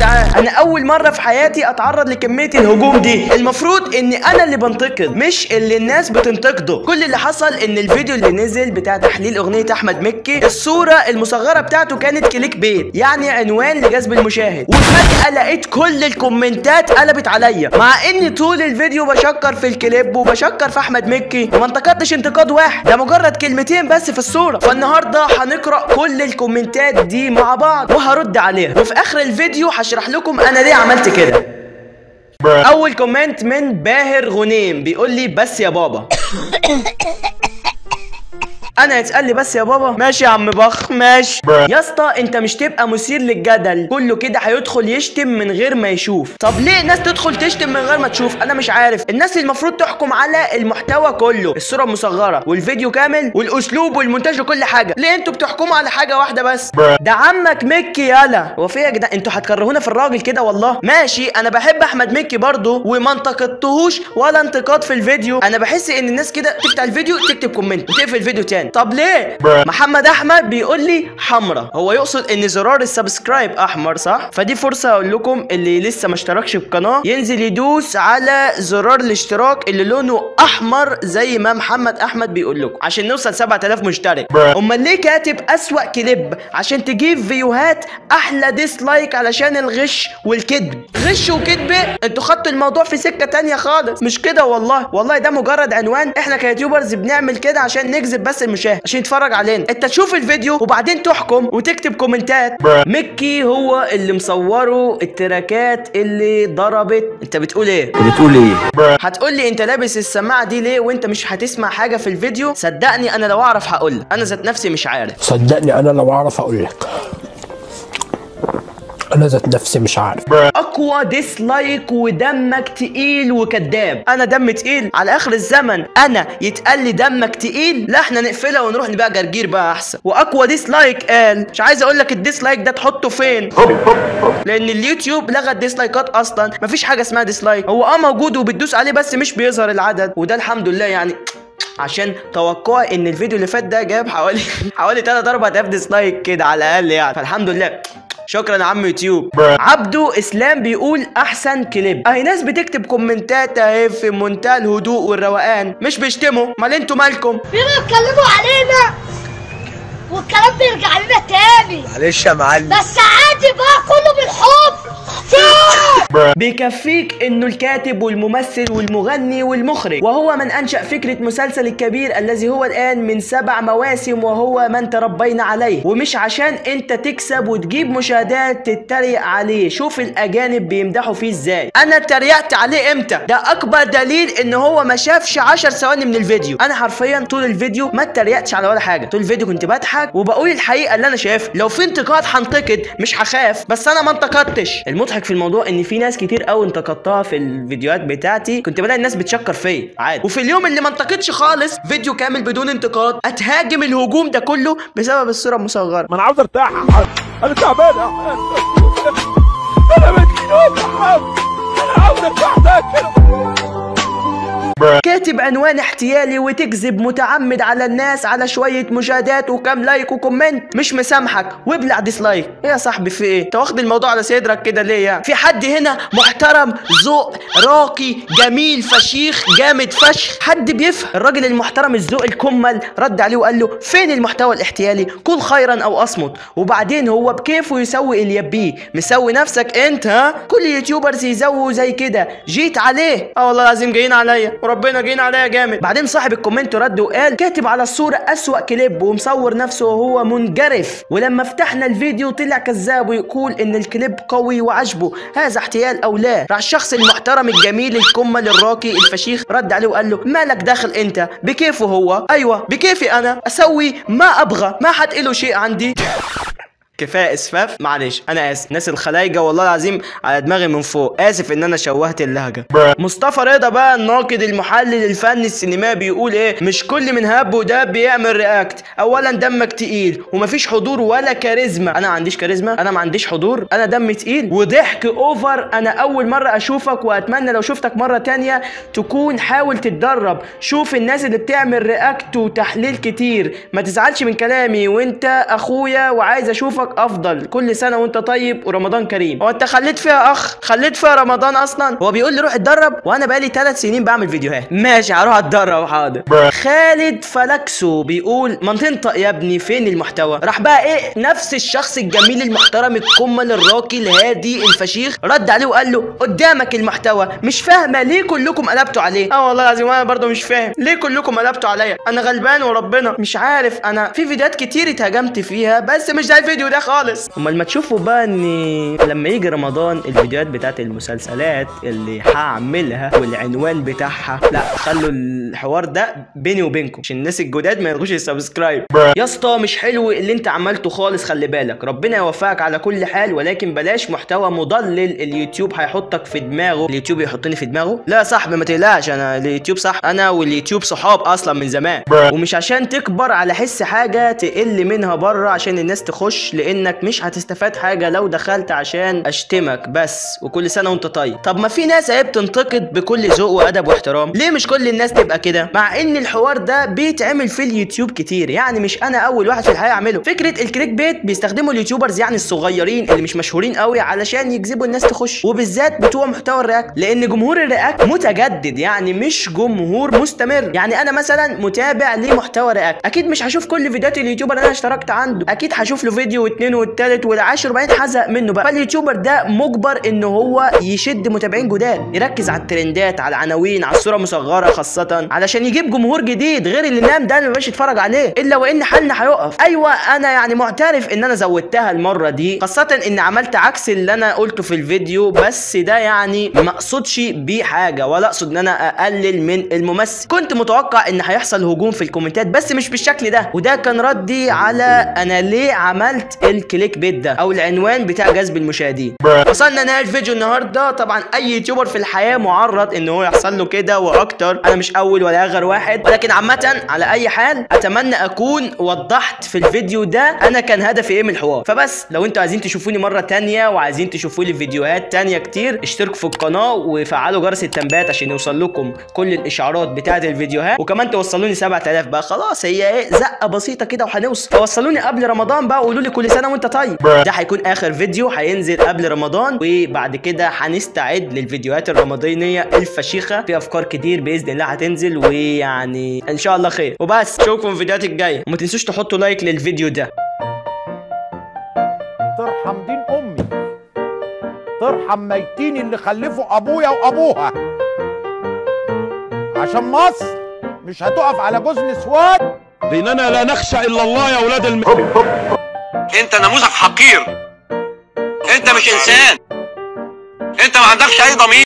جدعان؟ انا اول مرة في حياتي اتعرض لكميه الهجوم دي. المفروض ان انا اللي بنتقد مش اللي الناس بتنتقده. كل اللي حصل ان الفيديو اللي نزل بتاع تحليل اغنية احمد مكي، الصورة المصغرة بتاعته كانت click bait، يعني عنوان لجذب المشاهد، وفجاة لقيت كل الكومنتات قلبت عليا، مع اني طول الفيديو بشكر في الكليب وبشكر في احمد مكي وما انتقدتش انتقاد واحد، ده مجرد كلمتين بس في الصورة. فالنهارده هنقرا كل الكومنتات دي مع بعض وهرد عليها، وفي اخر الفيديو هشرح لكم انا ليه عملت كده. اول comment من باهر غنيم بيقول لي بس يا بابا. انا يتقال لي بس يا بابا؟ ماشي يا عم بخ، ماشي يا اسطى. انت مش تبقى مثير للجدل، كله كده هيدخل يشتم من غير ما يشوف. طب ليه الناس تدخل تشتم من غير ما تشوف؟ انا مش عارف. الناس المفروض تحكم على المحتوى كله، الصورة المصغرة والفيديو كامل والاسلوب والمونتاج وكل حاجة. ليه انتوا بتحكموا على حاجة واحدة بس؟ ده عمك مكي. يالا هو في ايه يا جدعان؟ انتوا هتكرهونا في الراجل كده والله. ماشي، انا بحب احمد مكي برضه وما انتقدتهوش ولا انتقاد في الفيديو. انا بحس ان الناس كده تفتح الفيديو تكتب comment وتقفل الفيديو تاني. طب ليه؟ محمد احمد بيقول لي حمرا، هو يقصد ان زرار ال subscribe احمر صح؟ فدي فرصة اقول لكم اللي لسه ما اشتركش في القناة ينزل يدوس على زرار الاشتراك اللي لونه احمر زي ما محمد احمد بيقول لكم عشان نوصل 7000 مشترك. امال ليه كاتب اسوأ كليب؟ عشان تجيب فيوهات احلى dislike علشان الغش والكذب. غش وكذب، انتوا خدتوا الموضوع في سكة تانية خالص، مش كده والله. والله ده مجرد عنوان، احنا ك YouTubers بنعمل كده عشان نجذب بس المشاهد عشان يتفرج علينا. انت تشوف الفيديو وبعدين تحكم وتكتب كومنتات. مكي هو اللي مصوره التراكات اللي ضربت. انت بتقول ايه؟ بتقول ايه؟ هتقول لي انت لابس السماعة دي ليه وانت مش هتسمع حاجة في الفيديو؟ صدقني انا لو اعرف هقول لك، انا ذات نفسي مش عارف. صدقني انا لو اعرف هقول لك، انا ذات نفسي مش عارف. اقوى dislike ودمك تقيل وكذاب. انا دم تقيل على اخر الزمن؟ انا يتقال لي دمك تقيل؟ لا احنا نقفلها ونروح نبيع جرجير بقى احسن. واقوى dislike قال، مش عايز اقول لك ال dislike ده تحطه فين، لان اليوتيوب لغى الديسلايكات اصلا، مفيش حاجة اسمها dislike. هو موجود وبتدوس عليه بس مش بيظهر العدد، وده الحمد لله يعني، عشان توقعي ان الفيديو اللي فات ده جاب حوالي 3 4000 dislike كده على الاقل يعني، فالحمد لله. شكرا يا عم يوتيوب. عبدو اسلام بيقول احسن كليب. اهي ناس بتكتب كومنتات اهي في منتهى الهدوء والروقان، مش بيشتموا. امال انتوا مالكم؟ بيبقوا بيتكلموا علينا والكلام بيرجع لنا تاني. معلش يا معلم، بس عادي بقى، كله بالحب. بيكفيك انه الكاتب والممثل والمغني والمخرج، وهو من انشأ فكرة مسلسل الكبير الذي هو الان من 7 مواسم، وهو من تربينا عليه. ومش عشان انت تكسب وتجيب مشاهدات تتريق عليه. شوف الاجانب بيمدحوا فيه ازاي. انا اتريقت عليه امتى؟ ده اكبر دليل ان هو ما شافش 10 ثواني من الفيديو. انا حرفيا طول الفيديو ما اتريقتش على ولا حاجة، طول الفيديو كنت بضحك وبقول الحقيقة اللي انا شايفها. لو في انتقاد هنتقد، مش هخاف، بس انا ما انتقدتش. المضحك في الموضوع ان في ناس كتير قوي انتقدتها في الفيديوهات بتاعتي، كنت بلاقي الناس بتشكر فيا عادي، وفي اليوم اللي ما انتقدش خالص فيديو كامل بدون انتقاد اتهاجم الهجوم ده كله بسبب الصورة المصغرة. ما انا عاوز ارتاح، انا تعبان، انا مجنون، انا عاوز ارتاح ده كده. كاتب عنوان احتيالي وتكذب متعمد على الناس على شوية مشاهدات وكام like و comment، مش مسامحك وابلع dislike. ايه يا صاحبي في ايه؟ انت واخد الموضوع على صدرك كده ليه يعني؟ في حد هنا محترم ذوق راقي جميل فشيخ جامد فشخ، حد بيفهم؟ الراجل المحترم الذوق الكمل رد عليه وقال له فين المحتوى الاحتيالي؟ قل خيرا او اصمت. وبعدين هو بكيفه يسوي اللي يبيه، مسوي نفسك انت ها؟ كل YouTubers يزووا زي كده، جيت عليه. والله العظيم جايين عليا وربنا جايين عليا جامد. بعدين صاحب ال comment رد وقال كاتب على الصورة أسوأ كليب ومصور نفسه وهو منجرف، ولما فتحنا الفيديو طلع كذاب ويقول ان الكليب قوي وعجبه، هذا احتيال او لا؟ راح الشخص المحترم الجميل الكمل الراقي الفشيخ رد عليه وقال له مالك داخل انت، بكيفه هو. ايوه بكيفي انا، اسوي ما ابغى، ما حد له شيء عندي. كفاية اسفاف، معلش انا اسف. ناس الخلايجه والله العظيم على دماغي من فوق، اسف ان انا شوهت اللهجة. مصطفى رضا بقى الناقد المحلل الفني السينمائي بيقول ايه؟ مش كل من هب وده بيعمل react. اولا دمك تقيل ومفيش حضور ولا كاريزما. انا ما عنديش كاريزما، انا ما عنديش حضور، انا دمي تقيل وضحك over. انا اول مرة اشوفك واتمنى لو شفتك مرة تانية تكون حاول تتدرب، شوف الناس اللي بتعمل react وتحليل كتير، ما تزعلش من كلامي وانت اخويا وعايز اشوفك محتواك افضل، كل سنة وانت طيب ورمضان كريم. هو انت خليت فيها اخ، خليت فيها رمضان اصلا؟ هو بيقول لي روح اتدرب وانا بقالي 3 سنين بعمل فيديوهات. ماشي هروح اتدرب، حاضر. خالد فلاكسو بيقول ما تنطق يا ابني فين المحتوى؟ راح بقى ايه نفس الشخص الجميل المحترم الكمل الراقي الهادي الفشيخ رد عليه وقال له قدامك المحتوى، مش فاهمه ليه كلكم قلبتوا عليه. اه والله العظيم انا برضو مش فاهم ليه كلكم قلبتوا عليا، انا غلبان وربنا مش عارف. انا في فيديوهات كتير اتهاجمت فيها بس مش ده الفيديو ده خالص. امال ما تشوفوا بقى ان لما يجي رمضان الفيديوهات بتاعت المسلسلات اللي هعملها والعنوان بتاعها، لا خلوا الحوار ده بيني وبينكم عشان الناس الجداد ما يلغوش ال subscribe. يا اسطى مش حلو اللي انت عملته خالص، خلي بالك، ربنا يوفقك على كل حال، ولكن بلاش محتوى مضلل، اليوتيوب هيحطك في دماغه. اليوتيوب يحطني في دماغه؟ لا يا صاحبي ما تقلقش، انا اليوتيوب صح، انا واليوتيوب صحاب اصلا من زمان. ومش عشان تكبر على حس حاجة تقل منها بره عشان الناس تخش، لانك مش هتستفاد حاجة لو دخلت عشان اشتمك بس، وكل سنة وانت طيب. طب ما في ناس اهي بتنتقد بكل ذوق وادب واحترام، ليه مش كل الناس تبقى كده؟ مع ان الحوار ده بيتعمل في اليوتيوب كتير، يعني مش انا اول واحد في الحياة اعمله. فكرة ال clickbait بيستخدموا ال YouTubers يعني الصغيرين اللي مش مشهورين قوي علشان يجذبوا الناس تخش، وبالذات بتوع محتوى ال react، لان جمهور ال react متجدد يعني مش جمهور مستمر. يعني انا مثلا متابع لمحتوى react، اكيد مش هشوف كل فيديوهات ال YouTuber اللي انا اشتركت عنده، اكيد هشوف له فيديو واثنين والثالث والعاشر وبعدين هزهق منه بقى. فال YouTuber ده مجبر ان هو يشد متابعين جداد، يركز على الترندات، على العناوين، على الصورة المصغرة خاصة، علشان يجيب جمهور جديد غير اللي نام ده اللي مبقاش يتفرج عليه، الا وان حالنا هيقف. ايوه انا يعني معترف ان انا زودتها المرة دي، خاصة ان عملت عكس اللي انا قلته في الفيديو، بس ده يعني ما اقصدش بيه حاجة، ولا اقصد ان انا اقلل من الممثل. كنت متوقع ان هيحصل هجوم في الكومنتات بس مش بالشكل ده، وده كان ردي على انا ليه عملت ال clickbait ده او العنوان بتاع جذب المشاهدين. وصلنا نهاية الفيديو النهارده. طبعا اي YouTuber في الحياة معرض ان هو يحصل له كده واكتر، انا مش اول ولا اخر واحد، ولكن عامة على اي حال اتمنى اكون وضحت في الفيديو ده انا كان هدفي ايه من الحوار. فبس لو انتوا عايزين تشوفوني مرة تانية وعايزين تشوفوا لي فيديوهات تانية كتير، اشتركوا في القناة وفعلوا جرس التنبيهات عشان يوصل لكم كل الاشعارات بتاعه الفيديوهات، وكمان توصلوني 7000 بقى، خلاص هي ايه زقه بسيطة كده وهنوصل. فوصلوني قبل رمضان بقى وقولوا لي كل سنة وانت طيب. ده هيكون اخر فيديو هينزل قبل رمضان، وبعد كده هنستعد للفيديوهات الرمضانية الفشيخه، في افكار كتير باذن الله هتنزل، ويعني ان شاء الله خير. وبس اشوفكم في الفيديوهات الجاية، وما تنسوش تحطوا like للفيديو ده. ترحم دين امي، ترحم ميتين اللي خلفوا ابويا وابوها، عشان مصر مش هتقف على جوز نسوان. لاننا لا نخشى الا الله يا اولاد انت نموذج حقير، انت مش انسان، انت ما عندكش اي ضمير.